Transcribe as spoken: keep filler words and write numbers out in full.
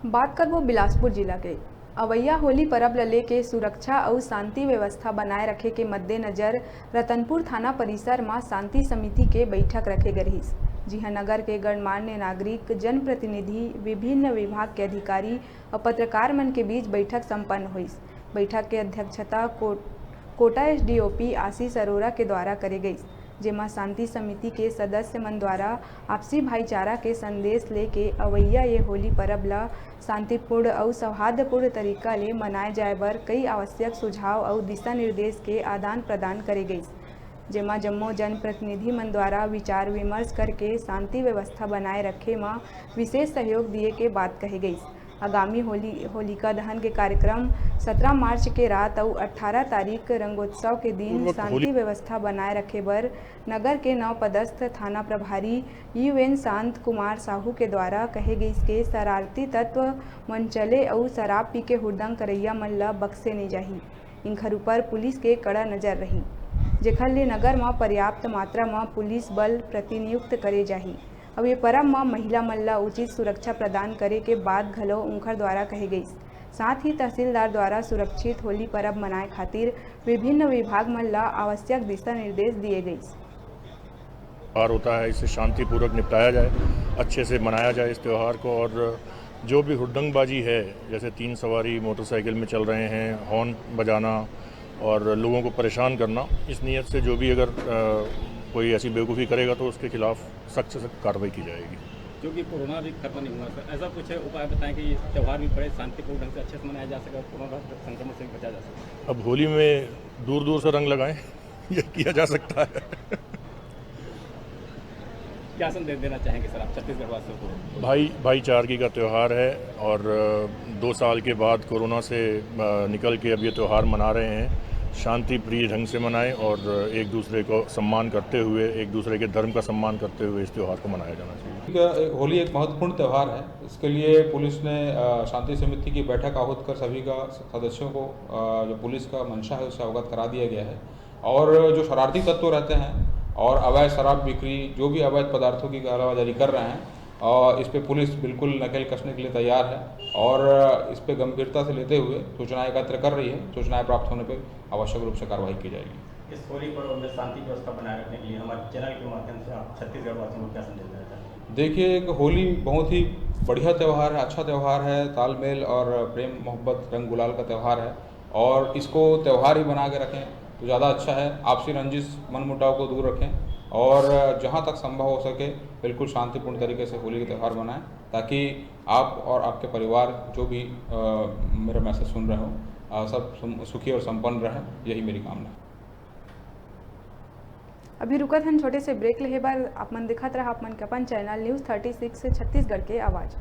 बात करबो बिलासपुर जिला के। अवइया होली परब ल लेके सुरक्षा अउ शांति व्यवस्था बनाए रखे के मद्देनजर रतनपुर थाना परिसर म शांति समिति के बैठक रखे गे रहिस, जिहां नगर के गणमान्य नागरिक, जनप्रतिनिधि, विभिन्न विभाग के अधिकारी अउ पत्रकार मन के बीच बैठक संपन्न होइस। बैठक के अध्यक्षता को-, कोटा एसडीओपी आशीष अरोरा के द्वारा करे गइस, जेमा शांति समिति के सदस्य मन द्वारा आपसी भाईचारा के संदेश लेके अवइया ये होली परब ल शांतिपूर्ण अउ सौहार्दपूर्ण तरीका ले मनाए जाए बर कई आवश्यक सुझाव अउ दिशा निर्देश के आदान प्रदान करे गइस, जेमा जम्मो जनप्रतिनिधि मन द्वारा विचार विमर्श करके शांति व्यवस्था बनाए रखे म विशेष सहयोग दिए के बात कहे गइस। आगामी होली, होलिका दहन के कार्यक्रम सत्रह मार्च के रात अउ अठारह तारीख रंगोत्सव के दिन पूर्वक शांति होली व्यवस्था बनाए रखे बर नगर के नवपदस्थ थाना प्रभारी यूएन शांत कुमार साहू के द्वारा कहे गइस के शरारती तत्व मन चले अउ शराब पी के हुड़दंग करइया मन ल बख्से नइ जाही। इनखर ऊपर पुलिस के कड़ा नजर रही, जेखर ले नगर म पर्याप्त मात्रा म पुलिस बल प्रतिनियुक्त करे जाही। अउ ये परब म महिला मन ल उचित सुरक्षा प्रदान करे के बात घलो उनखर द्वारा कहे गइस। साथ ही तहसीलदार द्वारा सुरक्षित होली परब मनाए खातिर विभिन्न विभाग मन ल आवश्यक दिशा निर्देश दिए गइस। त्योहार होता है, इसे शांतिपूर्वक निपटाया जाए, अच्छे से मनाया जाए इस त्यौहार को। और जो भी हुड़दंगबाजी है, जैसे तीन सवारी मोटरसाइकिल में चल रहे हैं, हॉर्न बजाना और लोगों को परेशान करना, इस नीयत से जो भी अगर अ, कोई ऐसी बेवकूफ़ी करेगा तो उसके खिलाफ सख्त से सख्त कार्रवाई की जाएगी। क्योंकि कोरोना भी खत्म नहीं हुआ सर, ऐसा कुछ उपाय बताएं कि ये त्यौहार भी बड़े शांतिपूर्ण ढंग से अच्छे से मनाया जा सके और कोरोना संक्रमण से भी बचा जा सके। अब होली में दूर दूर से रंग लगाएं, ये किया जा सकता है। क्या संदेश देना चाहेंगे सर आप छत्तीसगढ़ वासियों को? भाई भाईचारगी का त्यौहार है और अ, दो साल के बाद कोरोना से अ, निकल के अब ये त्यौहार मना रहे हैं। शांति प्रिय ढंग से मनाएं और एक दूसरे को सम्मान करते हुए, एक दूसरे के धर्म का सम्मान करते हुए इस त्यौहार को मनाया जाना चाहिए। होली एक महत्वपूर्ण त्यौहार है, इसके लिए पुलिस ने अ, शांति समिति की बैठक आहूत कर सभी का सदस्यों को अ, जो पुलिस का मंशा है उससे अवगत करा दिया गया है। और जो शरारती तत्व रहते हैं और अवैध शराब बिक्री, जो भी अवैध पदार्थों की कालाबाजारी कर रहे हैं, और इस पे पुलिस बिल्कुल नकेल कसने के लिए तैयार है और इस पे गंभीरता से लेते हुए सूचना एकत्र कर रही है। सूचनाएं प्राप्त होने पे आवश्यक रूप से कार्रवाई की जाएगी। इस होली पर्व में शांति व्यवस्था बनाए रखने के लिए हमारे चैनल के माध्यम से आप छत्तीसगढ़ वासियों को क्या संदेश देना चाहते हैं? देखिए, एक होली बहुत ही बढ़िया त्यौहार है, अच्छा त्यौहार है, तालमेल और प्रेम मोहब्बत रंग गुलाल का त्यौहार है और इसको त्यौहार ही बना के रखें तो ज़्यादा अच्छा है। आपसी रंजिश, मनमुटाव को दूर रखें और जहाँ तक संभव हो सके बिल्कुल शांतिपूर्ण तरीके से होली का त्यौहार मनाएं, ताकि आप और आपके परिवार, जो भी अ, मेरा मैसेज सुन रहे हो, अ, सब सुम- सुखी और संपन्न रहें, यही मेरी कामना है। अभी रुकत हन छोटे से ब्रेक लेहे बर। आप मन देखत रहा आप मन के अपन channel news thirty six Chhattisgarh के आवाज़।